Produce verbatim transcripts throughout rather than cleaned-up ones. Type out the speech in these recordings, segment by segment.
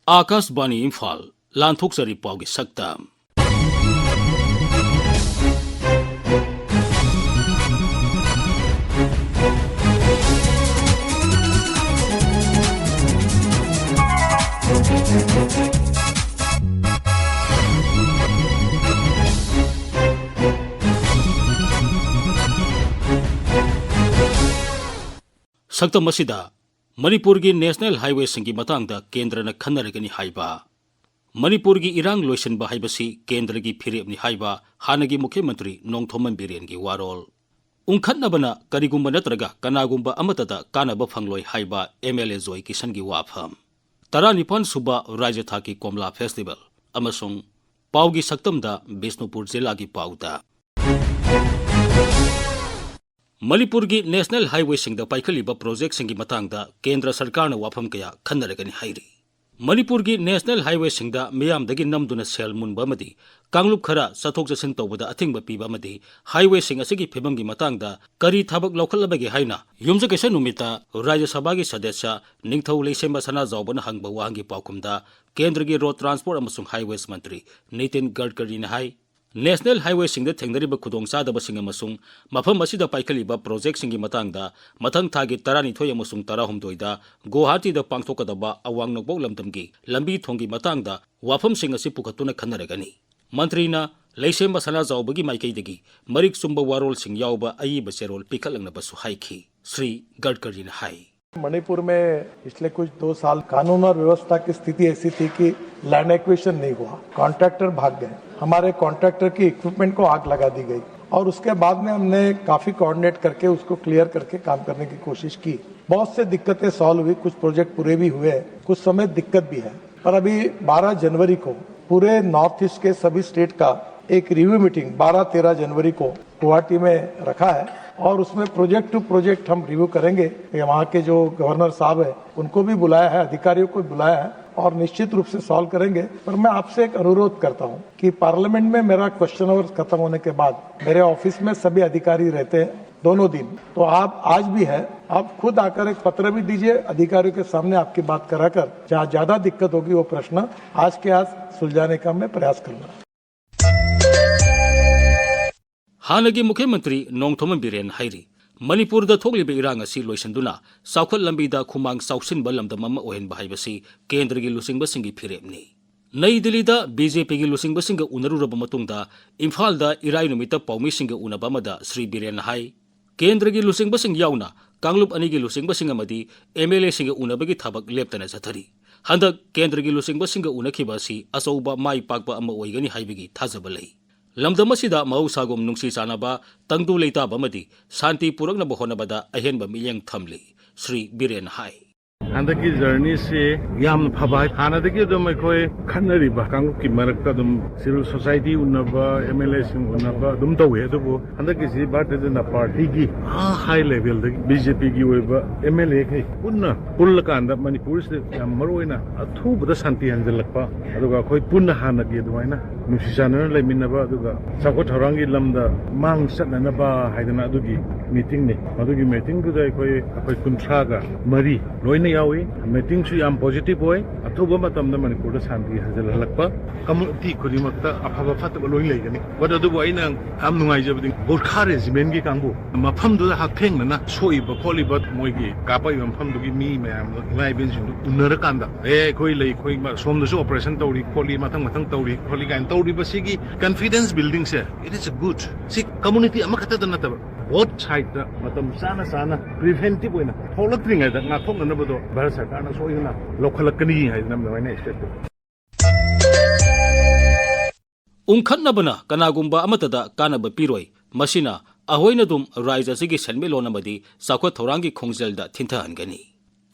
ꯑꯥꯀꯥꯁꯕꯥꯅꯤ ꯏꯝꯐꯥꯜ, ꯂꯥꯟꯊꯣꯛꯆꯔꯤ ꯄꯥꯎꯒꯤ ꯁꯛꯇꯝ꯫ ꯁꯛꯇꯝ ꯑꯁꯤꯗ ꯃꯅꯤꯄꯨꯔꯒꯤ ꯅꯦꯁꯅꯦꯜ ꯍꯥꯏꯋꯦꯁꯤꯡꯒꯤ ꯃꯇꯥꯡꯗ ꯀꯦꯟꯗ꯭ꯔꯅ ꯈꯟꯅꯔꯒꯅꯤ ꯍꯥꯏꯕ, ꯃꯅꯤꯄꯨꯔꯒꯤ ꯏꯔꯥꯡ ꯂꯣꯏꯁꯤꯟꯕ ꯍꯥꯏꯕꯁꯤ ꯀꯦꯟꯗ꯭ꯔꯒꯤ ꯐꯤꯔꯦꯞꯅꯤ ꯍꯥꯏꯕ ꯍꯥꯟꯅꯒꯤ ꯃꯨꯈ꯭ꯌ ꯃꯟꯇ꯭ꯔꯤ ꯅꯣꯡꯊꯣꯝꯕꯝ ꯕꯤꯔꯦꯟꯒꯤ ꯋꯥꯔꯣꯜ, ꯎꯪꯈꯠꯅꯕꯅ ꯀꯔꯤꯒꯨꯝꯕ ꯅꯠꯇ꯭ꯔꯒ ꯀꯅꯥꯒꯨꯝꯕ ꯑꯃꯠꯇꯗ ꯀꯥꯟꯅꯕ ꯐꯪꯂꯣꯏ ꯍꯥꯏꯕ ꯑꯦꯝ ꯑꯦꯜ ꯑꯦ ꯖꯣꯏ ꯀꯤꯁꯟꯒꯤ ꯋꯥꯐꯝ, ꯇꯔꯥꯅꯤꯄꯥꯟ ꯁꯨꯕ ꯔꯥꯖ꯭ꯌ ꯊꯥꯛꯀꯤ ꯀꯣꯝꯂꯥ ꯐꯦꯁꯇꯤꯚꯦꯜ ꯑꯃꯁꯨꯡ ꯄꯥꯎꯒꯤ ꯁꯛꯇꯝꯗ ꯕꯤꯁꯅꯨꯄꯨꯔ ꯖꯤꯂꯥꯒꯤ ꯄꯥꯎꯗ꯫ ꯃꯅꯤꯄꯨꯔꯒꯤ ꯅꯦꯁꯅꯦꯜ ꯍꯥꯏꯋꯦꯁꯤꯡꯗ ꯄꯥꯏꯈꯠꯂꯤꯕ ꯄ꯭ꯔꯣꯖꯦꯛꯁꯤꯡꯒꯤ ꯃꯇꯥꯡꯗ ꯀꯦꯟꯗ꯭ꯔ ꯁꯔꯀꯥꯔꯅ ꯋꯥꯐꯝ ꯀꯌꯥ ꯈꯟꯅꯔꯒꯅꯤ ꯍꯥꯏꯔꯤ꯫ ꯃꯅꯤꯄꯨꯔꯒꯤ ꯅꯦꯁꯅꯦꯜ ꯍꯥꯏꯋꯦꯁꯤꯡꯗ ꯃꯤꯌꯥꯝꯗꯒꯤ ꯅꯝꯗꯨꯅ ꯁꯦꯜ ꯃꯨꯟꯕ ꯑꯃꯗꯤ ꯀꯥꯡꯂꯨꯞ ꯈꯔ ꯆꯠꯊꯣꯛ ꯆꯠꯁꯤꯟ ꯇꯧꯕꯗ ꯑꯊꯤꯡꯕ ꯄꯤꯕ ꯑꯃꯗꯤ ꯍꯥꯏꯋꯦꯁꯤꯡ ꯑꯁꯤꯒꯤ ꯐꯤꯕꯝꯒꯤ ꯃꯇꯥꯡꯗ ꯀꯔꯤ ꯊꯕꯛ ꯂꯧꯈꯠꯂꯕꯒꯦ ꯍꯥꯏꯅ ꯌꯨꯝꯖꯀꯩꯁ ꯅꯨꯃꯤꯠꯇ ꯔꯥꯖ꯭ꯌ ꯁꯚꯥꯒꯤ ꯁꯗꯁ꯭ꯌ ꯅꯤꯡꯊꯧ ꯂꯩꯁꯦꯝꯕ ꯁꯅꯥꯖꯥꯎꯕꯅ ꯍꯪꯕ ꯋꯥꯍꯪꯒꯤ ꯄꯥꯎꯈꯨꯝꯗ ꯀꯦꯟꯗ꯭ꯔꯒꯤ ꯔꯣꯗ ꯇ꯭ꯔꯥꯟꯁꯄꯣꯔꯠ ꯑꯃꯁꯨꯡ ꯍꯥꯏꯋꯦꯁ ꯃꯟꯇ꯭ꯔꯤ ꯅꯤꯇꯤꯟ ꯒꯗꯀꯔꯤꯅ ꯍꯥꯏ, ꯅꯦꯁꯅꯦꯜ ꯍꯥꯏꯋꯦꯁꯤꯡꯗ ꯊꯦꯡꯅꯔꯤꯕ ꯈꯨꯗꯣꯡꯆꯥꯗꯕꯁꯤꯡ ꯑꯃꯁꯨꯡ ꯃꯐꯝ ꯑꯁꯤꯗ ꯄꯥꯏꯈꯠꯂꯤꯕ ꯄ꯭ꯔꯣꯖꯦꯛꯁꯤꯡꯒꯤ ꯃꯇꯥꯡꯗ ꯃꯊꯪ ꯊꯥꯒꯤ ꯇꯔꯥꯅꯤꯊꯣꯏ ꯑꯃꯁꯨꯡ ꯇꯔꯥꯍꯨꯝꯗꯣꯏꯗ ꯒꯨꯋꯥꯍꯥꯇꯤꯗ ꯄꯥꯡꯊꯣꯛꯀꯗꯕ ꯑꯋꯥꯡ ꯅꯣꯡꯄꯣꯛ ꯂꯝꯗꯝꯒꯤ ꯂꯝꯕꯤ ꯊꯣꯡꯒꯤ ꯃꯇꯥꯡꯗ ꯋꯥꯐꯝꯁꯤꯡ ꯑꯁꯤ ꯄꯨꯈꯠꯇꯨꯅ ꯈꯟꯅꯔꯒꯅꯤ꯫ ꯃꯟꯇ꯭ꯔꯤꯅ ꯂꯩꯁꯦꯝꯕ ꯁꯅꯥꯖꯥꯎꯕꯒꯤ ꯃꯥꯏꯀꯩꯗꯒꯤ ꯃꯔꯤꯛ ꯆꯨꯝꯕ ꯋꯥꯔꯣꯜꯁꯤꯡ ꯌꯥꯎꯕ ꯑꯏꯕ ꯆꯦꯔꯣꯜ ꯄꯤꯈꯠꯂꯛꯅꯕꯁꯨ ꯍꯥꯏꯈꯤ꯫ ꯁ꯭ꯔꯤ ꯒꯗꯀꯔꯤꯅ ꯍꯥꯏ꯫ मणिपुर में पिछले कुछ दो साल कानून और व्यवस्था की स्थिति ऐसी थी कि लैंड एक्विजिशन नहीं हुआ, कॉन्ट्रैक्टर भाग गए। हमारे कॉन्ट्रैक्टर की इक्विपमेंट को आग लगा दी गई और उसके बाद में हमने काफी कोऑर्डिनेट करके उसको क्लियर करके काम करने की कोशिश की। बहुत से दिक्कतें सॉल्व हुई, कुछ प्रोजेक्ट पूरे भी हुए, कुछ समय दिक्कत भी है। पर अभी बारह जनवरी को पूरे नॉर्थ ईस्ट के सभी स्टेट का एक रिव्यू मीटिंग बारह तेरह जनवरी को गुवाहाटी में रखा है और उसमें प्रोजेक्ट टू प्रोजेक्ट हम रिव्यू करेंगे। ये वहाँ के जो गवर्नर साहब हैं, उनको भी बुलाया है, अधिकारियों को बुलाया है और निश्चित रूप से सॉल्व करेंगे। पर मैं आपसे एक अनुरोध करता हूँ कि पार्लियामेंट में मेरा क्वेश्चन आवर खत्म होने के बाद मेरे ऑफिस में सभी अधिकारी रहते हैं, दोनों दिन। तो आप आज भी है, आप खुद आकर एक पत्र भी दीजिए, अधिकारियों के सामने आपकी बात कराकर जहाँ ज्यादा दिक्कत होगी वो प्रश्न आज के आज सुलझाने का मैं प्रयास करूंगा꯫ ꯍꯥꯟꯅꯒꯤ ꯃꯨꯈ꯭ꯌ ꯃꯟꯇ꯭ꯔꯤ ꯅꯣꯡꯊꯣꯝꯕꯝ ꯕꯤꯔꯦꯟ ꯍꯥꯏꯔꯤ, ꯃꯅꯤꯄꯨꯔꯗ ꯊꯣꯛꯂꯤꯕ ꯏꯔꯥꯡ ꯑꯁꯤ ꯂꯣꯏꯁꯤꯟꯗꯨꯅ ꯆꯥꯎꯈꯠ ꯂꯝꯕꯤꯗ ꯈꯨꯃꯥꯡ ꯆꯥꯎꯁꯤꯟꯕ ꯂꯝꯗꯝ ꯑꯃ ꯑꯣꯏꯍꯟꯕ ꯍꯥꯏꯕꯁꯤ ꯀꯦꯟꯗ꯭ꯔꯒꯤ ꯂꯨꯆꯤꯡꯕꯁꯤꯡꯒꯤ ꯐꯤꯔꯦꯞꯅꯤ꯫ ꯅꯩ ꯗꯤꯜꯂꯤꯗ ꯕꯤ ꯖꯦ ꯄꯤꯒꯤ ꯂꯨꯆꯤꯡꯕꯁꯤꯡꯒ ꯎꯅꯔꯨꯔꯕ ꯃꯇꯨꯡꯗ ꯏꯝꯐꯥꯜꯗ ꯏꯔꯥꯏ ꯅꯨꯃꯤꯠꯇ ꯄꯥꯎꯃꯤꯁꯤꯡꯒ ꯎꯅꯕ ꯑꯃꯗ ꯁ꯭ꯔꯤ ꯕꯤꯔꯦꯟꯅ ꯍꯥꯏ, ꯀꯦꯟꯗ꯭ꯔꯒꯤ ꯂꯨꯆꯤꯡꯕꯁꯤꯡ ꯌꯥꯎꯅ ꯀꯥꯡꯂꯨꯞ ꯑꯅꯤꯒꯤ ꯂꯨꯆꯤꯡꯕꯁꯤꯡ ꯑꯃꯗꯤ ꯑꯦꯝ ꯑꯦꯜ ꯑꯦꯁꯤꯡꯒ ꯎꯅꯕꯒꯤ ꯊꯕꯛ ꯂꯦꯞꯇꯅ ꯆꯠꯊꯔꯤ꯫ ꯍꯟꯗꯛ ꯀꯦꯟꯗ꯭ꯔꯒꯤ ꯂꯨꯆꯤꯡꯕꯁꯤꯡꯒ ꯎꯅꯈꯤꯕ ꯑꯁꯤ ꯑꯆꯧꯕ ꯃꯥꯏ ꯄꯥꯛꯄ ꯑꯃ ꯑꯣꯏꯒꯅꯤ ꯍꯥꯏꯕꯒꯤ ꯊꯥꯖꯕ ꯂꯩ꯫ ꯂꯝꯗꯝ ꯑꯁꯤꯗ ꯃꯍꯧꯁꯥꯒꯨꯝ ꯅꯨꯡꯁꯤ ꯆꯥꯟꯅꯕ, ꯇꯪꯗꯨ ꯂꯩꯇꯥꯕ ꯑꯃꯗꯤ ꯁꯥꯟꯇꯤ ꯄꯨꯔꯛꯅꯕ ꯍꯣꯠꯅꯕꯗ ꯑꯍꯦꯟꯕ ꯃꯤꯠꯌꯦꯡ ꯊꯝꯂꯤ, ꯁ꯭ꯔꯤ ꯕꯤꯔꯦꯟꯅ ꯍꯥꯏ꯫ ꯍꯟꯗꯛꯀꯤ ꯖꯔꯅꯤꯁꯤ ꯌꯥꯝꯅ ꯐꯕ ꯍꯥꯏ-, ꯍꯥꯟꯅꯗꯒꯤ ꯑꯗꯨꯝ ꯑꯩꯈꯣꯏ ꯈꯠꯅꯔꯤꯕ ꯀꯥꯡꯂꯨꯞꯀꯤ ꯃꯔꯛꯇ ꯑꯗꯨꯝ ꯁꯤꯚꯤꯜ ꯁꯣꯁꯥꯏꯇꯤ ꯎꯅꯕ, ꯑꯦꯝ ꯑꯦꯜ ꯑꯦꯁꯤꯡ ꯎꯅꯕ ꯑꯗꯨꯝ ꯇꯧꯋꯤ꯫ ꯑꯗꯨꯕꯨ ꯍꯟꯗꯛꯀꯤꯁꯤ ꯚꯥꯔꯇꯤꯌ ꯖꯅꯇꯥ ꯄꯥꯔꯇꯤꯒꯤ ꯑꯥ ꯍꯥꯏ ꯂꯦꯚꯦꯜꯗꯒꯤ ꯕꯤ ꯖꯦ ꯄꯤꯒꯤ ꯑꯣꯏꯕ ꯑꯦꯝ ꯑꯦꯜ ꯑꯦꯈꯩ ꯄꯨꯟꯅ ꯄꯨꯜꯂꯀꯥꯟꯗ ꯃꯅꯤꯄꯨꯔꯁꯤꯗ ꯌꯥꯝ ꯃꯔꯨ ꯑꯣꯏꯅ ꯑꯊꯨꯕꯗ ꯁꯥꯟꯇꯤ ꯍꯟꯖꯤꯜꯂꯛꯄ, ꯑꯗꯨꯒ ꯑꯩꯈꯣꯏ ꯄꯨꯟꯅ ꯍꯥꯟꯅꯒꯤ ꯑꯗꯨꯃꯥꯏꯅ ꯅꯨꯡꯁꯤ ꯆꯥꯟꯅꯅ ꯂꯩꯃꯤꯟꯅꯕ, ꯑꯗꯨꯒ ꯆꯥꯎꯈꯠ ꯊꯧꯔꯥꯡꯒꯤ ꯂꯝꯗ ꯃꯥꯡ ꯆꯠꯅꯅꯕ ꯍꯥꯏꯗꯅ ꯑꯗꯨꯒꯤ ꯃꯤꯇꯤꯡꯅꯤ꯫ ꯃꯗꯨꯒꯤ ꯃꯤꯇꯤꯡꯗꯨꯗ ꯑꯩꯈꯣꯏ, ꯑꯩꯈꯣꯏ ꯀꯨꯟꯊ꯭ꯔꯥꯒ ꯃꯔꯤ ꯂꯣꯏꯅ ꯌꯥꯎꯏ꯫ ꯃꯤꯇꯤꯡꯁꯨ ꯌꯥꯝ ꯄꯣꯖꯤꯇꯤꯚ ꯑꯣꯏ꯫ ꯑꯊꯨꯕ ꯃꯇꯝꯗ ꯃꯅꯤꯄꯨꯔꯗ ꯁꯥꯟꯇꯤ ꯍꯟꯖꯤꯜꯍꯜꯂꯛꯄ, ꯀꯝꯃꯨꯅꯤꯇꯤ ꯈꯨꯗꯤꯡꯃꯛꯇ ꯑꯐꯕ ꯐꯠꯇꯕ ꯂꯣꯏ ꯂꯩꯒꯅꯤ꯫ But ꯑꯗꯨꯕꯨ ꯑꯩꯅ ꯌꯥꯝ ꯅꯨꯡꯉꯥꯏꯖꯕꯗꯤ ꯒꯣꯔꯈꯥ ꯔꯦꯖꯤꯃꯦꯟꯒꯤ ꯀꯥꯡꯕꯨ ꯃꯐꯝꯗꯨꯗ ꯍꯛꯊꯦꯡꯅꯅ ꯁꯣꯛꯏꯕ ꯈꯣꯠꯂꯤꯕ ꯃꯣꯏꯒꯤ ꯀꯥꯞꯄꯛꯏꯕ ꯃꯐꯝꯗꯨꯒꯤ ꯃꯤ ꯃꯌꯥꯝꯗꯣ, ꯏꯃꯥ ꯏꯕꯦꯟꯁꯤꯡꯗꯨ ꯎꯅꯔꯀꯥꯟꯗ, "ꯑꯦ, ꯑꯩꯈꯣꯏ ꯂꯩ, ꯑꯩꯈꯣꯏ ꯃ-, ꯁꯣꯝꯗꯁꯨ ꯑꯣꯄꯔꯦꯁꯟ ꯇꯧꯔꯤ ꯈꯣꯠꯂꯤ, ꯃꯊꯪ ꯃꯊꯪ ꯇꯧꯔꯤ ꯈꯣꯠꯂꯤ" ꯀꯥꯏꯅ ꯇꯧꯔꯤꯕꯁꯤꯒꯤ ꯀꯟꯐꯤꯗꯦꯟꯁ ꯕꯤꯜꯗꯤꯡꯁꯦ, it is a good꯫ ꯁꯤ ꯀꯝꯃꯨꯅꯤꯇꯤ ꯑꯃꯈꯛꯇꯗ ꯅꯠꯇꯕ, ꯕꯣꯠ ꯁꯥꯏꯗꯇ ꯃꯇꯝ ꯆꯥꯅ ꯆꯥꯅ ꯄ꯭ꯔꯤꯚꯦꯟꯇꯤꯚ ꯑꯣꯏꯅ ꯊꯣꯛꯂꯛꯇ꯭ꯔꯤꯉꯩꯗ ꯉꯥꯛꯊꯣꯛꯅꯅꯕꯗꯣ ꯚꯥꯔꯠ ꯁꯔꯀꯥꯔꯅ ꯁꯣꯏꯗꯅ ꯂꯧꯈꯠꯂꯛꯀꯅꯤ ꯍꯥꯏꯗꯅ ꯑꯗꯨꯃꯥꯏꯅ ꯑꯦꯛꯁꯄꯦꯛ ꯇꯧꯏ꯫ ꯎꯪꯈꯠꯅꯕꯅ ꯀꯅꯥꯒꯨꯝꯕ ꯑꯃꯠꯇꯗ ꯀꯥꯟꯅꯕ ꯄꯤꯔꯣꯏ꯫ ꯃꯁꯤꯅ ꯑꯍꯣꯏꯅꯗꯨꯝ ꯔꯥꯏꯖ ꯑꯁꯤꯒꯤ ꯁꯦꯟꯃꯤꯠꯂꯣꯟ ꯑꯃꯗꯤ ꯆꯥꯎꯈꯠ ꯊꯧꯔꯥꯡꯒꯤ ꯈꯣꯡꯖꯦꯜꯗ ꯊꯤꯟꯊꯍꯟꯒꯅꯤ꯫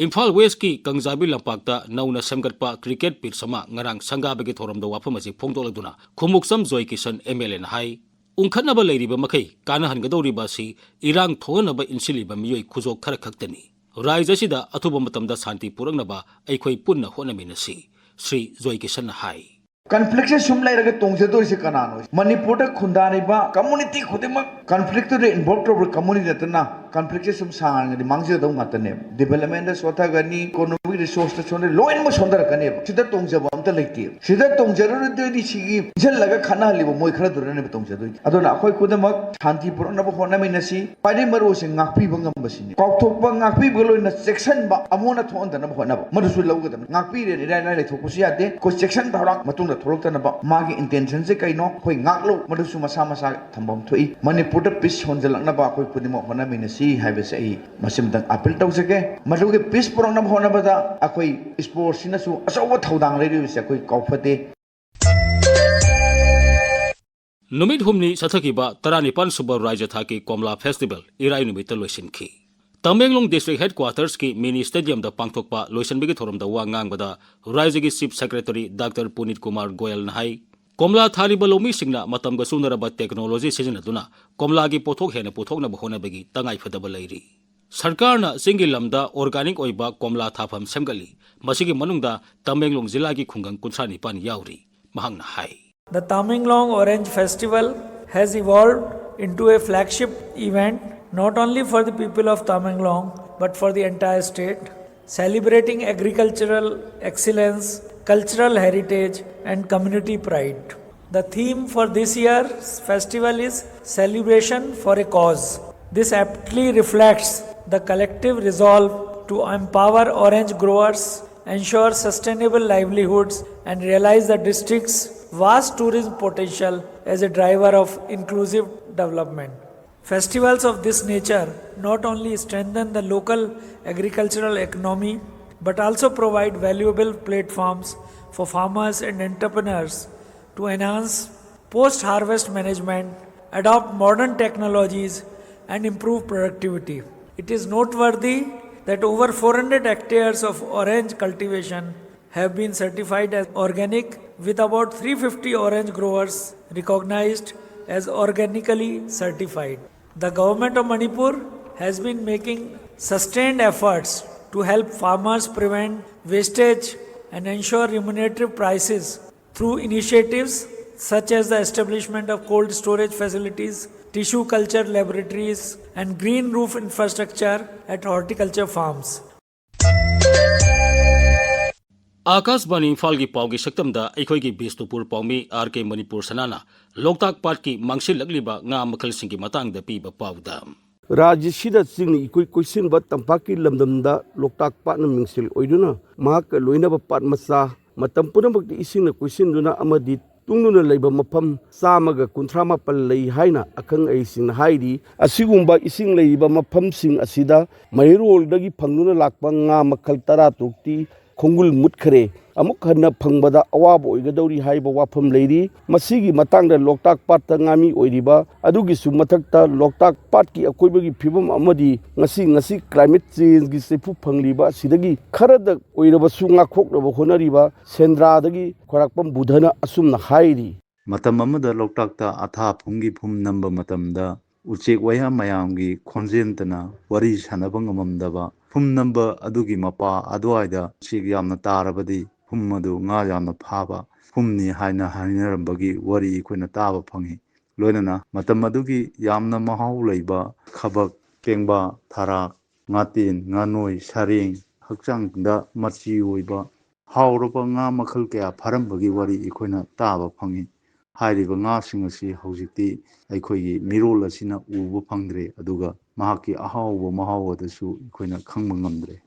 ꯏꯝꯐꯥꯜ ꯋꯦꯁꯀꯤ ꯀꯪꯖꯥꯕꯤ ꯂꯝꯄꯥꯛꯇ ꯅꯧꯅ ꯁꯦꯝꯒꯠꯄ ꯀ꯭ꯔꯤꯀꯦꯠ ꯄꯤꯠꯆ ꯑꯃ ꯉꯔꯥꯡ ꯁꯪꯒꯥꯕꯒꯤ ꯊꯧꯔꯝꯗ ꯋꯥꯐꯝ ꯑꯁꯤ ꯐꯣꯡꯗꯣꯛꯂꯗꯨꯅ ꯈꯨꯃꯨꯛꯆꯝ ꯖꯣꯏ ꯀꯤꯁꯟ ꯑꯦꯝ ꯑꯦꯜ ꯑꯦꯅ ꯍꯥꯏ, ꯎꯪꯈꯠꯅꯕ ꯂꯩꯔꯤꯕ ꯃꯈꯩ ꯀꯥꯟꯅꯍꯟꯒꯗꯧꯔꯤꯕ ꯑꯁꯤ ꯏꯔꯥꯡ ꯊꯣꯛꯍꯟꯅꯕ ꯏꯟꯁꯤꯜꯂꯤꯕ ꯃꯤꯑꯣꯏ ꯈꯨꯖꯣꯛ ꯈꯔ ꯈꯛꯇꯅꯤ꯫ ꯔꯥꯏꯖ ꯑꯁꯤꯗ ꯑꯊꯨꯕ ꯃꯇꯝꯗ ꯁꯥꯟꯇꯤ ꯄꯨꯔꯛꯅꯕ ꯑꯩꯈꯣꯏ ꯄꯨꯟꯅ ꯍꯣꯠꯅꯃꯤꯟꯅꯁꯤ, ꯁ꯭ꯔꯤ ꯖꯣꯏ ꯀꯤꯁꯟꯅ ꯍꯥꯏ꯫ ꯀꯟꯐ꯭ꯂꯤꯛꯁꯦ ꯁꯨꯝ ꯂꯩꯔꯒ ꯇꯣꯡꯖꯗꯣꯏꯁꯦ ꯀꯅꯥꯅꯣ? ꯃꯅꯤꯄꯨꯔꯗ ꯈꯨꯟꯗꯥꯔꯤꯕ ꯀꯝꯃꯨꯅꯤꯇꯤ ꯈꯨꯗꯤꯡꯃꯛ ꯀꯟꯐ꯭ꯂꯤꯛꯇꯨꯗ ꯏꯟꯚꯣꯜꯕ ꯇꯧꯔꯕ ꯀꯝꯃꯨꯅꯤꯇꯤ ꯅꯠꯇꯅ ꯀꯟꯐ꯭ꯂꯤꯛꯁꯦ ꯁꯨꯝ ꯁꯥꯡꯉꯗꯤ ꯃꯥꯡꯖꯗꯧ ꯉꯥꯛꯇꯅꯦꯕ꯫ ꯗꯤꯕꯦꯂꯞꯃꯦꯟꯗ ꯁꯣꯊꯒꯅꯤ, ꯏꯀꯣꯅꯣꯃꯤꯛ ꯔꯤꯁꯣꯔꯁꯇ ꯁꯣꯟꯊ, ꯂꯣꯏꯅꯃꯛ ꯁꯣꯟꯊꯔꯛꯀꯅꯦꯕ꯫ ꯁꯤꯗ ꯇꯣꯡꯖꯕ ꯑꯝꯇ ꯂꯩꯇꯦ꯫ ꯁꯤꯗ ꯇꯣꯡꯖꯔꯨꯔꯗꯣꯏꯅꯤ ꯁꯤꯒꯤ ꯏꯟꯁꯤꯜꯂꯒ ꯈꯠꯅꯍꯜꯂꯤꯕ ꯃꯣꯏ ꯈꯔꯗꯨꯅꯅꯦꯕ ꯇꯣꯡꯖꯗꯣꯏꯅꯤ꯫ ꯑꯗꯨꯅ ꯑꯩꯈꯣꯏ ꯈꯨꯗꯤꯡꯃꯛ ꯁꯥꯟꯇꯤ ꯄꯨꯔꯛꯅꯕ ꯍꯣꯠꯅꯃꯤꯟꯅꯁꯤ꯫ ꯈ꯭ꯋꯥꯏꯗꯒꯤ ꯃꯔꯨ ꯑꯣꯏꯁꯦ ꯉꯥꯛꯄꯤꯕ ꯉꯝꯕꯁꯤꯅꯤ꯫ ꯀꯥꯎꯊꯣꯛꯄ, ꯉꯥꯛꯄꯤꯕꯒ ꯂꯣꯏꯅꯅ ꯆꯦꯛꯁꯤꯟꯕ ꯑꯃꯨꯛ ꯍꯟꯅ ꯊꯣꯛꯍꯟꯗꯅꯕ ꯍꯣꯠꯅꯕ, ꯃꯗꯨꯁꯨ ꯂꯧꯒꯗꯕꯅꯤ꯫ ꯉꯥꯛꯄꯤꯔꯦꯅ ꯏꯔꯥꯏ ꯂꯥꯏ ꯂꯩꯊꯣꯛꯄꯁꯨ ꯌꯥꯗꯦ꯫ ꯑꯩꯈꯣꯏ ꯆꯦꯛꯁꯤꯟ ꯊꯧꯔꯥꯡ ꯃꯇꯨꯡꯗ ꯊꯣꯛꯂꯛꯇꯅꯕ꯫ ꯃꯥꯒꯤ ꯏꯟꯇꯦꯟꯁꯟꯁꯦ ꯀꯩꯅꯣ ꯑꯩꯈꯣꯏ ꯉꯥꯛꯂꯧ, ꯃꯗꯨꯁꯨ ꯃꯁꯥ ꯃꯁꯥ ꯊꯝꯐꯝ ꯊꯣꯛꯏ꯫ ꯃꯅꯤꯄꯨꯔꯗ ꯄꯤꯁ ꯍꯣꯟꯖꯜꯂꯛꯅꯕ ꯑꯩꯈꯣꯏ ꯈꯨꯗꯤꯡꯃꯛ ꯍꯣꯠꯅꯃꯤꯟꯅꯁꯤ ꯍꯥꯏꯕꯁꯦ ꯑꯩ ꯃꯁꯤꯃꯇꯪ ꯑꯄꯤꯜ ꯇꯧꯖꯒꯦ꯫ ꯃꯗꯨꯒꯤ ꯄꯤꯁ ꯄꯨꯔꯛꯅꯕ ꯍꯣꯠꯅꯕꯗ ꯑꯩꯈꯣꯏ ꯏꯁꯄꯣꯔꯠꯁꯤꯅꯁꯨ ꯑꯆꯧꯕ ꯊꯧꯗꯥꯡ ꯂꯩꯔꯤꯕꯁꯦ ꯑꯩꯈꯣꯏ ꯀꯥꯎꯐꯗꯦ꯫ ꯅꯨꯃꯤꯠ ꯍꯨꯝꯅꯤ ꯆꯠꯊꯈꯤꯕ ꯇꯔꯥꯅꯤꯄꯥꯟ ꯁꯨꯕ ꯔꯥꯏꯖ꯭ꯌ ꯊꯥꯛꯀꯤ ꯀꯣꯝꯂꯥ ꯐꯦꯁꯇꯤꯚꯦꯜ ꯏꯔꯥꯏ ꯅꯨꯃꯤꯠꯇ ꯂꯣꯏꯁꯤꯟꯈꯤ꯫ ꯇꯃꯦꯡꯂꯣꯡ ꯗꯤꯁꯇ꯭ꯔꯤꯛ ꯍꯦꯗꯀ꯭ꯋꯥꯇꯔꯁꯀꯤ ꯃꯤꯅꯤ ꯁ꯭ꯇꯦꯗꯤꯌꯝꯗ ꯄꯥꯡꯊꯣꯛꯄ ꯂꯣꯏꯁꯤꯟꯕꯒꯤ ꯊꯧꯔꯝꯗ ꯋꯥ ꯉꯥꯡꯕꯗ ꯔꯥꯏꯖ꯭ꯌꯒꯤ ꯆꯤꯐ ꯁꯦꯀ꯭ꯔꯦꯇꯔꯤ ꯗꯥꯛꯇꯔ ꯄꯨꯅꯤꯠ ꯀꯨꯃꯥꯔ ꯒꯣꯌꯜꯅ ꯍꯥꯏ, ꯀꯣꯝꯂꯥ ꯊꯥꯔꯤꯕ ꯂꯧꯃꯤꯁꯤꯡꯅ ꯃꯇꯝꯒ ꯆꯨꯅꯔꯕ ꯇꯦꯛꯅꯣꯂꯣꯖꯤ ꯁꯤꯖꯤꯟꯅꯗꯨꯅ ꯀꯣꯝꯂꯥꯒꯤ ꯄꯣꯠꯊꯣꯛ ꯍꯦꯟꯅ ꯄꯨꯊꯣꯛꯅꯕ ꯍꯣꯠꯅꯕꯒꯤ ꯇꯉꯥꯏꯐꯗꯕ ꯂꯩꯔꯤ꯫ ꯁꯔꯀꯥꯔꯅ ꯆꯤꯡꯒꯤ ꯂꯝꯗ ꯑꯣꯔꯒꯥꯅꯤꯛ ꯑꯣꯏꯕ ꯀꯣꯝꯂꯥ ꯊꯥꯐꯝ ꯁꯦꯝꯒꯠꯂꯤ꯫ ꯃꯁꯤꯒꯤ ꯃꯅꯨꯡꯗ ꯇꯃꯦꯡꯂꯣꯡ ꯖꯤꯂꯥꯒꯤ ꯈꯨꯡꯒꯪ ꯀꯨꯟꯊ꯭ꯔꯥ ꯅꯤꯄꯥꯟ ꯌꯥꯎꯔꯤ꯫ ꯃꯍꯥꯛꯅ ꯍꯥꯏ, The Tamenglong Orange Festival has evolved into a flagship event not only for the people of Tamenglong but for the entire state, celebrating agricultural excellence, cultural heritage, and community pride. The theme for this year's festival is Celebration for a Cause. This aptly reflects the collective resolve to empower orange growers, ensure sustainable livelihoods, and realize the district's vast tourism potential as a driver of inclusive development. Festivals of this nature not only strengthen the local agricultural economy but also provide valuable platforms for farmers and entrepreneurs to enhance post harvest management, adopt modern technologies, and improve productivity. It is noteworthy that over four hundred hectares of orange cultivation have been certified as organic, with about three fifty orange growers recognized as organically certified. The government of Manipur has been making sustained efforts to help farmers prevent wastage and ensure remunerative prices through initiatives such as the establishment of cold storage facilities, tissue culture laboratories, and green roof infrastructure at horticulture farms. ꯑꯥꯀꯥꯁꯕꯥꯅꯤ ꯏꯝꯐꯥꯜꯒꯤ ꯄꯥꯎꯒꯤ ꯁꯛꯇꯝꯗ ꯑꯩꯈꯣꯏꯒꯤ Bishnupur ꯄꯥꯎꯃꯤ R ꯀꯦ ꯃꯅꯤꯄꯨꯔ ꯁꯅꯥꯅ ꯂꯣꯛꯇꯥꯛ ꯄꯥꯠꯀꯤ ꯃꯥꯡꯁꯤꯜꯂꯛꯂꯤꯕ ꯉꯥ ꯃꯈꯜꯁꯤꯡꯒꯤ ꯃꯇꯥꯡꯗ ꯄꯤꯕ ꯄꯥꯎꯗ꯫ ꯔꯥꯖ꯭ꯌꯁꯤꯗ ꯆꯤꯡꯅ ꯏꯀꯣꯏ ꯀꯣꯏꯁꯤꯟꯕ ꯇꯝꯄꯥꯛꯀꯤ ꯂꯝꯗꯝꯗ ꯂꯣꯛꯇꯥꯛ ꯄꯥꯠꯅ ꯃꯤꯡꯁꯦꯜ ꯑꯣꯏꯗꯨꯅ ꯃꯍꯥꯛꯀ ꯂꯣꯏꯅꯕ ꯄꯥꯠ ꯃꯆꯥ ꯃꯇꯝ ꯄꯨꯝꯅꯃꯛꯇ ꯏꯁꯤꯡꯅ ꯀꯣꯏꯁꯤꯟꯗꯨꯅ ꯑꯃꯗꯤ ꯇꯨꯡꯗꯨꯅ ꯂꯩꯕ ꯃꯐꯝ ꯆꯥꯝꯃꯒ ꯀꯨꯟꯊ꯭ꯔꯥ ꯃꯥꯄꯜ ꯂꯩ ꯍꯥꯏꯅ ꯑꯈꯪ ꯑꯍꯩꯁꯤꯡꯅ ꯍꯥꯏꯔꯤ꯫ ꯑꯁꯤꯒꯨꯝꯕ ꯏꯁꯤꯡ ꯂꯩꯔꯤꯕ ꯃꯐꯝꯁꯤꯡ ꯑꯁꯤꯗ ꯃꯍꯩꯔꯣꯜꯗꯒꯤ ꯐꯪꯗꯨꯅ ꯂꯥꯛꯄ ꯉꯥ ꯃꯈꯜ ꯇꯔꯥ ꯇꯔꯨꯛꯇꯤ ꯈꯣꯡꯒꯨꯜ ꯃꯨꯠꯈ꯭ꯔꯦ꯫ ꯑꯃꯨꯛ ꯍꯟꯅ ꯐꯪꯕꯗ ꯑꯋꯥꯕ ꯑꯣꯏꯒꯗꯧꯔꯤ ꯍꯥꯏꯕ ꯋꯥꯐꯝ ꯂꯩꯔꯤ꯫ ꯃꯁꯤꯒꯤ ꯃꯇꯥꯡꯗ ꯂꯣꯛꯇꯥꯛ ꯄꯥꯠꯇ ꯉꯥꯃꯤ ꯑꯣꯏꯔꯤꯕ ꯑꯗꯨꯒꯤꯁꯨ ꯃꯊꯛꯇ ꯂꯣꯛꯇꯥꯛ ꯄꯥꯠꯀꯤ ꯑꯀꯣꯏꯕꯒꯤ ꯐꯤꯕꯝ ꯑꯃꯗꯤ ꯉꯁꯤ ꯉꯁꯤ climate changeꯒꯤ ꯆꯩꯐꯨ ꯐꯪꯂꯤꯕ ꯑꯁꯤꯗꯒꯤ ꯈꯔꯗ ꯑꯣꯏꯔꯕꯁꯨ ꯉꯥꯛꯊꯣꯛꯅꯕ ꯍꯣꯠꯅꯔꯤꯕ ꯁꯦꯟꯗ꯭ꯔꯥꯗꯒꯤ ꯈ꯭ꯋꯥꯏꯔꯥꯛꯄꯝ ꯕꯨꯙꯅ ꯑꯁꯨꯝꯅ ꯍꯥꯏꯔꯤ꯫ ꯃꯇꯝ ꯑꯃꯗ ꯂꯣꯛꯇꯥꯛꯇ ꯑꯊꯥ ꯐꯨꯝꯒꯤ ꯐꯨꯝ ꯅꯝꯕ ꯃꯇꯝꯗ ꯎꯆꯦꯛ ꯋꯥꯌꯥ ꯃꯌꯥꯝꯒꯤ ꯈꯣꯟꯖꯦꯜꯇꯅ ꯋꯥꯔꯤ ꯁꯥꯟꯅꯕ ꯉꯝꯃꯝꯗꯕ ꯐꯨꯝ ꯅꯝꯕ ꯑꯗꯨꯒꯤ ꯃꯄꯥ ꯑꯗꯨꯋꯥꯏꯗ ꯎꯆꯦꯛ ꯌꯥꯝꯅ ꯇꯥꯔꯕꯗꯤ ꯐꯨꯝ ꯑꯗꯨ ꯉꯥ ꯌꯥꯝꯅ ꯐꯥꯕ ꯐꯨꯝꯅꯤ ꯍꯥꯏꯅ ꯍꯥꯏꯅꯔꯝꯕꯒꯤ ꯋꯥꯔꯤ ꯑꯩꯈꯣꯏꯅ ꯇꯥꯕ ꯐꯪꯏ꯫ ꯂꯣꯏꯅꯅ ꯃꯇꯝ ꯑꯗꯨꯒꯤ ꯌꯥꯝꯅ ꯃꯍꯥꯎ ꯂꯩꯕ ꯈꯕꯛ, ꯄꯦꯡꯕꯥ, ꯊꯔꯥꯛ, ꯉꯥꯇꯦꯟ, ꯉꯥꯅꯣꯏ, ꯁꯔꯦꯡ, ꯍꯛꯆꯥꯡꯗ ꯃꯆꯤ ꯑꯣꯏꯕ ꯍꯥꯎꯔꯕ ꯉꯥ ꯃꯈꯜ ꯀꯌꯥ ꯐꯥꯔꯝꯕꯒꯤ ꯋꯥꯔꯤ ꯑꯩꯈꯣꯏꯅ ꯇꯥꯕ ꯐꯪꯏ꯫ ꯍꯥꯏꯔꯤꯕ ꯉꯥꯁꯤꯡ ꯑꯁꯤ ꯍꯧꯖꯤꯛꯇꯤ ꯑꯩꯈꯣꯏꯒꯤ ꯃꯤꯔꯣꯜ ꯑꯁꯤꯅ ꯎꯕ ꯐꯪꯗ꯭ꯔꯦ, ꯑꯗꯨꯒ ꯃꯍꯥꯛꯀꯤ ꯑꯍꯥꯎꯕ ꯃꯍꯥꯎ ꯑꯗꯨꯁꯨ ꯑꯩꯈꯣꯏꯅ ꯈꯪꯕ ꯉꯝꯗ꯭ꯔꯦ꯫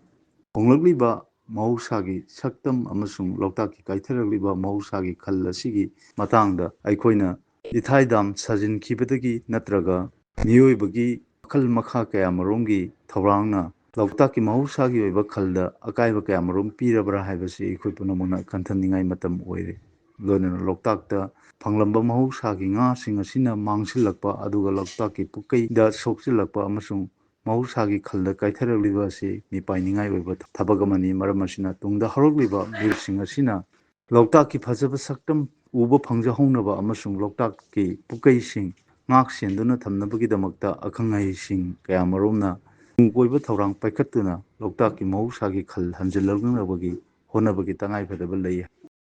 ꯍꯣꯡꯂꯛꯂꯤꯕ ꯃꯍꯧꯁꯥꯒꯤ ꯁꯛꯇꯝ ꯑꯃꯁꯨꯡ ꯂꯣꯛꯇꯥꯛꯀꯤ ꯀꯥꯏꯊꯔꯛꯂꯤꯕ ꯃꯍꯧꯁꯥꯒꯤ ꯈꯜ ꯑꯁꯤꯒꯤ ꯃꯇꯥꯡꯗ ꯑꯩꯈꯣꯏꯅ ꯏꯊꯥꯏ ꯗꯥꯝ ꯁꯥꯖꯤꯟꯈꯤꯕꯗꯒꯤ ꯅꯠꯇ꯭ꯔꯒ ꯃꯤꯑꯣꯏꯕꯒꯤ ꯃꯈꯜ ꯃꯈꯥ ꯀꯌꯥꯃꯔꯨꯝꯒꯤ ꯊꯧꯔꯥꯡꯅ ꯂꯣꯛꯇꯥꯛꯀꯤ ꯃꯍꯧꯁꯥꯒꯤ ꯑꯣꯏꯕ ꯈꯜꯗ ꯑꯀꯥꯏꯕ ꯀꯌꯥꯃꯔꯨꯝ ꯄꯤꯔꯕ꯭ꯔꯥ ꯍꯥꯏꯕꯁꯤ ꯑꯩꯈꯣꯏ ꯄꯨꯝꯅꯃꯛꯅ ꯈꯟꯊꯅꯤꯡꯉꯥꯏ ꯃꯇꯝ ꯑꯣꯏꯔꯦ꯫ ꯂꯣꯏꯅꯅ ꯂꯣꯛꯇꯥꯛꯇ ꯐꯪꯂꯝꯕ ꯃꯍꯧꯁꯥꯒꯤ ꯉꯥꯁꯤꯡ ꯑꯁꯤꯅ ꯃꯥꯡꯁꯤꯜꯂꯛꯄ, ꯑꯗꯨꯒ ꯂꯣꯛꯇꯥꯛꯀꯤ ꯄꯨꯀꯩꯗ ꯁꯣꯛꯆꯤꯜꯂꯛꯄ ꯑꯃꯁꯨꯡ ꯃꯍꯧꯁꯥꯒꯤ ꯈꯜꯗ ꯀꯥꯏꯊꯔꯛꯂꯤꯕ ꯑꯁꯤ ꯃꯤꯄꯥꯏꯅꯤꯡꯉꯥꯏ ꯑꯣꯏꯕ ꯊꯕꯛ ꯑꯃꯅꯤ꯫ ꯃꯔꯝ ꯑꯁꯤꯅ ꯇꯨꯡꯗ ꯍꯧꯔꯛꯂꯤꯕ ꯃꯤꯔꯣꯜꯁꯤꯡ ꯑꯁꯤꯅ ꯂꯣꯛꯇꯥꯛꯀꯤ ꯐꯖꯕ ꯁꯛꯇꯝ ꯎꯕ ꯐꯪꯖꯍꯧꯅꯕ ꯑꯃꯁꯨꯡ ꯂꯣꯛꯇꯥꯛꯀꯤ ꯄꯨꯀꯩꯁꯤꯡ ꯉꯥꯛ ꯁꯦꯟꯗꯨꯅ ꯊꯝꯅꯕꯒꯤꯗꯃꯛꯇ ꯑꯈꯪ ꯑꯍꯩꯁꯤꯡ ꯀꯌꯥꯃꯔꯨꯝꯅ ꯇꯨꯡ ꯀꯣꯏꯕ ꯊꯧꯔꯥꯡ ꯄꯥꯏꯈꯠꯇꯨꯅ ꯂꯣꯛꯇꯥꯛꯀꯤ ꯃꯍꯧꯁꯥꯒꯤ ꯈꯜ ꯍꯟꯖꯤꯜꯂꯛꯅꯕꯒꯤ ꯍꯣꯠꯅꯕꯒꯤ ꯇꯉꯥꯏꯐꯗꯕ ꯂꯩ꯫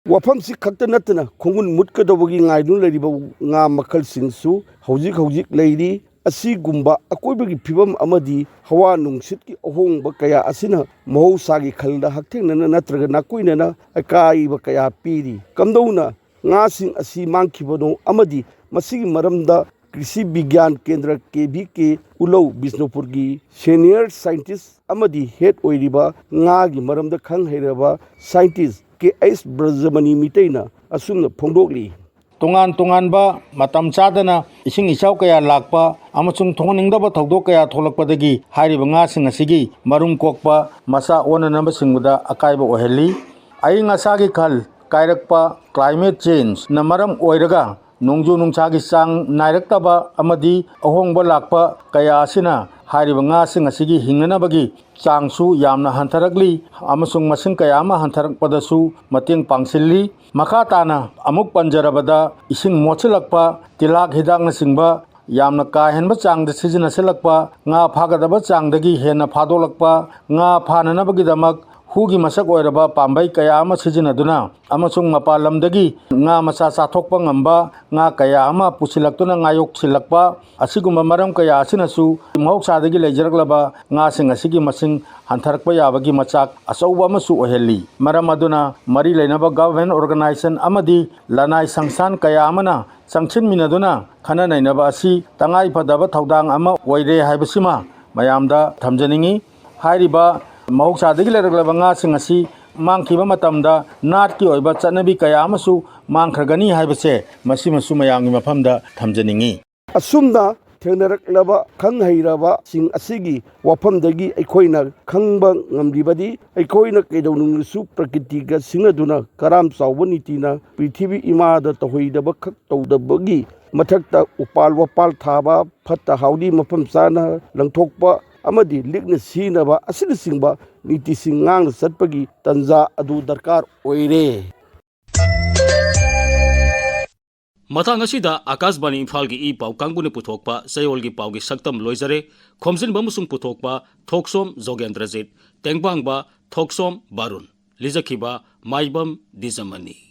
ꯋꯥꯐꯝꯁꯤ ꯈꯛꯇ ꯅꯠꯇꯅ ꯈꯣꯡꯒꯨꯟ ꯃꯨꯠꯀꯗꯧꯕꯒꯤ ꯉꯥꯏꯗꯨꯅ ꯂꯩꯔꯤꯕ ꯉꯥ ꯃꯈꯜꯁꯤꯡꯁꯨ ꯍꯧꯖꯤꯛ ꯍꯧꯖꯤꯛ ꯂꯩꯔꯤ꯫ ꯑꯁꯤꯒꯨꯝꯕ ꯑꯀꯣꯏꯕꯒꯤ ꯐꯤꯕꯝ ꯑꯃꯗꯤ ꯍꯋꯥ ꯅꯨꯡꯁꯤꯠꯀꯤ ꯑꯍꯣꯡꯕ ꯀꯌꯥ ꯑꯁꯤꯅ ꯃꯍꯧꯁꯥꯒꯤ ꯈꯜꯗ ꯍꯛꯊꯦꯡꯅꯅ ꯅꯠꯇ꯭ꯔꯒ ꯅꯥꯀꯣꯏꯅꯅ ꯑꯀꯥꯏꯕ ꯀꯌꯥ ꯄꯤꯔꯤ꯫ ꯀꯝꯗꯧꯅ ꯉꯥꯁꯤꯡ ꯑꯁꯤ ꯃꯥꯡꯈꯤꯕꯅꯣ ꯑꯃꯗꯤ ꯃꯁꯤꯒꯤ ꯃꯔꯝꯗ ꯀ꯭ꯔꯤꯁꯤ ꯕꯤꯒ꯭ꯌꯥꯟ ꯀꯦꯟꯗ꯭ꯔ, ꯀꯦ ꯚꯤ ꯀꯦ, ꯎꯂꯧ ꯕꯤꯁꯅꯨꯄꯨꯔꯒꯤ ꯁꯦꯅꯤꯌꯔ ꯁꯥꯏꯟꯇꯤꯁ ꯑꯃꯗꯤ ꯍꯦꯗ ꯑꯣꯏꯔꯤꯕ ꯉꯥꯒꯤ ꯃꯔꯝꯗ ꯈꯪ ꯍꯩꯔꯕ ꯁꯥꯏꯟꯇꯤꯁ ꯀꯦ ꯑꯩꯆ ꯕ꯭ꯔꯖꯃꯅꯤ ꯃꯤꯇꯩꯅ ꯑꯁꯨꯝꯅ ꯐꯣꯡꯗꯣꯛꯂꯤ꯫ ꯇꯣꯉꯥꯟ ꯇꯣꯉꯥꯟꯕ ꯃꯇꯝ ꯆꯥꯗꯅ ꯏꯁꯤꯡ ꯏꯆꯥꯎ ꯀꯌꯥ ꯂꯥꯛꯄ ꯑꯃꯁꯨꯡ ꯊꯣꯛꯍꯟꯅꯤꯡꯗꯕ ꯊꯧꯗꯣꯛ ꯀꯌꯥ ꯊꯣꯛꯂꯛꯄꯗꯒꯤ ꯍꯥꯏꯔꯤꯕ ꯉꯥꯁꯤꯡ ꯑꯁꯤꯒꯤ ꯃꯔꯨꯝ ꯀꯣꯛꯄ, ꯃꯆꯥ ꯑꯣꯟꯅꯅꯕꯁꯤꯡꯕꯗ ꯑꯀꯥꯏꯕ ꯑꯣꯏꯍꯜꯂꯤ꯫ ꯑꯏꯪ ꯑꯁꯥꯒꯤ ꯈꯜ ꯀꯥꯏꯔꯛꯄ, climate changeꯅ ꯃꯔꯝ ꯑꯣꯏꯔꯒ ꯅꯣꯡꯖꯨ ꯅꯨꯡꯁꯥꯒꯤ ꯆꯥꯡ ꯅꯥꯏꯔꯛꯇꯕ ꯑꯃꯗꯤ ꯑꯍꯣꯡꯕ ꯂꯥꯛꯄ ꯀꯌꯥ ꯑꯁꯤꯅ ꯍꯥꯏꯔꯤꯕ ꯉꯥꯁꯤꯡ ꯑꯁꯤꯒꯤ ꯍꯤꯡꯅꯅꯕꯒꯤ ꯆꯥꯡꯁꯨ ꯌꯥꯝꯅ ꯍꯟꯊꯔꯛꯂꯤ ꯑꯃꯁꯨꯡ ꯃꯁꯤꯡ ꯀꯌꯥ ꯑꯃ ꯍꯟꯊꯔꯛꯄꯗꯁꯨ ꯃꯇꯦꯡ ꯄꯥꯡꯁꯤꯜꯂꯤ꯫ ꯃꯈꯥ ꯇꯥꯅ ꯑꯃꯨꯛ ꯄꯟꯖꯔꯕꯗ, ꯏꯁꯤꯡ ꯃꯣꯠꯁꯤꯜꯂꯛꯄ, ꯇꯤꯜꯍꯥꯛ ꯍꯤꯗꯥꯛꯅꯆꯤꯡꯕ ꯌꯥꯝꯅ ꯀꯥ ꯍꯦꯟꯕ ꯆꯥꯡꯗ ꯁꯤꯖꯤꯟꯅꯁꯤꯜꯂꯛꯄ, ꯉꯥ ꯐꯥꯒꯗꯕ ꯆꯥꯡꯗꯒꯤ ꯍꯦꯟꯅ ꯐꯥꯗꯣꯛꯂꯛꯄ, ꯉꯥ ꯐꯥꯅꯅꯕꯒꯤꯗꯃꯛ ꯍꯨꯒꯤ ꯃꯁꯛ ꯑꯣꯏꯔꯕ ꯄꯥꯝꯕꯩ ꯀꯌꯥ ꯑꯃ ꯁꯤꯖꯤꯟꯅꯗꯨꯅ ꯑꯃꯁꯨꯡ ꯃꯄꯥꯟ ꯂꯝꯗꯒꯤ ꯉꯥ ꯃꯆꯥ ꯆꯥꯊꯣꯛꯄ ꯉꯝꯕ ꯉꯥ ꯀꯌꯥ ꯑꯃ ꯄꯨꯁꯤꯜꯂꯛꯇꯨꯅ ꯉꯥꯌꯣꯛꯁꯤꯜꯂꯛꯄ, ꯑꯁꯤꯒꯨꯝꯕ ꯃꯔꯝ ꯀꯌꯥ ꯑꯁꯤꯅꯁꯨ ꯃꯍꯧꯁꯥꯗꯒꯤ ꯂꯩꯖꯔꯛꯂꯕ ꯉꯥꯁꯤꯡ ꯑꯁꯤꯒꯤ ꯃꯁꯤꯡ ꯍꯟꯊꯔꯛꯄ ꯌꯥꯕꯒꯤ ꯃꯆꯥꯛ ꯑꯆꯧꯕ ꯑꯃꯁꯨ ꯑꯣꯏꯍꯜꯂꯤ꯫ ꯃꯔꯝ ꯑꯗꯨꯅ ꯃꯔꯤ ꯂꯩꯅꯕ government organization ꯑꯃꯗꯤ ꯂꯅꯥꯏ ꯁꯪꯁꯊꯥꯟ ꯀꯌꯥ ꯑꯃꯅ ꯆꯪꯁꯤꯟꯃꯤꯟꯅꯗꯨꯅ ꯈꯟꯅ ꯅꯩꯅꯕ ꯑꯁꯤ ꯇꯉꯥꯏ ꯐꯗꯕ ꯊꯧꯗꯥꯡ ꯑꯃ ꯑꯣꯏꯔꯦ ꯍꯥꯏꯕꯁꯤꯃ ꯃꯌꯥꯝꯗ ꯊꯝꯖꯅꯤꯡꯏ꯫ ꯍꯥꯏꯔꯤꯕ ꯃꯍꯧꯁꯥꯗꯒꯤ ꯂꯩꯔꯛꯂꯕ ꯉꯥꯁꯤꯡ ꯑꯁꯤ ꯃꯥꯡꯈꯤꯕ ꯃꯇꯝꯗ ꯅꯥꯠꯀꯤ ꯑꯣꯏꯕ ꯆꯠꯅꯕꯤ ꯀꯌꯥ ꯑꯃꯁꯨ ꯃꯥꯡꯈ꯭ꯔꯒꯅꯤ ꯍꯥꯏꯕꯁꯦ ꯃꯁꯤꯃꯁꯨ ꯃꯌꯥꯝꯒꯤ ꯃꯐꯝꯗ ꯊꯝꯖꯅꯤꯡꯏ꯫ ꯑꯁꯨꯝꯅ ꯊꯦꯡꯅꯔꯛꯂꯕ ꯈꯪ ꯍꯩꯔꯕꯁꯤꯡ ꯑꯁꯤꯒꯤ ꯋꯥꯐꯝꯗꯒꯤ ꯑꯩꯈꯣꯏꯅ ꯈꯪꯕ ꯉꯝꯂꯤꯕꯗꯤ, ꯑꯩꯈꯣꯏꯅ ꯀꯩꯗꯧꯅꯨꯡꯗꯁꯨ ꯄ꯭ꯔꯀꯤꯇꯤꯒ ꯁꯤꯡꯅꯗꯨꯅ ꯀꯔꯥꯝ ꯆꯥꯎꯕ ꯅꯤꯇꯤꯅ ꯄ꯭ꯔꯤꯊꯤꯕꯤ ꯏꯃꯥꯗ ꯇꯧꯍꯩꯗꯕ ꯈꯛ ꯇꯧꯗꯕꯒꯤ ꯃꯊꯛꯇ, ꯎꯄꯥꯜ ꯋꯥꯄꯥꯜ ꯊꯥꯕ, ꯐꯠꯇ ꯍꯥꯎꯗꯤ ꯃꯐꯝ ꯆꯥꯅ ꯂꯪꯊꯣꯛꯄ ꯑꯃꯗꯤ ꯂꯤꯛꯅ ꯁꯤꯖꯤꯟꯅꯕ ꯑꯁꯤꯅꯆꯤꯡꯕ ꯅꯤꯇꯤꯁꯤꯡ ꯉꯥꯛꯅ ꯆꯠꯄꯒꯤ ꯇꯟꯖꯥ ꯑꯗꯨ ꯗꯔꯀꯥꯔ ꯑꯣꯏꯔꯦ꯫ ꯃꯇꯥꯡ ꯑꯁꯤꯗ ꯑꯀꯥꯁꯕꯥꯅꯤ ꯏꯝꯐꯥꯜꯒꯤ ꯏ ꯄꯥꯎ ꯀꯥꯡꯕꯨꯅ ꯄꯨꯊꯣꯛꯄ ꯆꯌꯣꯜꯒꯤ ꯄꯥꯎꯒꯤ ꯁꯛꯇꯝ ꯂꯣꯏꯖꯔꯦ꯫ ꯈꯣꯝꯖꯤꯟꯕ ꯑꯃꯁꯨꯡ ꯄꯨꯊꯣꯛꯄ ꯊꯣꯛꯁꯣꯝ ꯖꯣꯒꯦꯟꯗ꯭ꯔꯖꯤꯠ, ꯇꯦꯡꯕꯥꯡꯕ ꯊꯣꯛꯁꯣꯝ ꯕꯥꯔꯨꯟ꯫ ꯂꯤꯖꯈꯤꯕ ꯃꯥꯏꯕꯝ ꯗꯤꯖꯃꯅꯤ꯫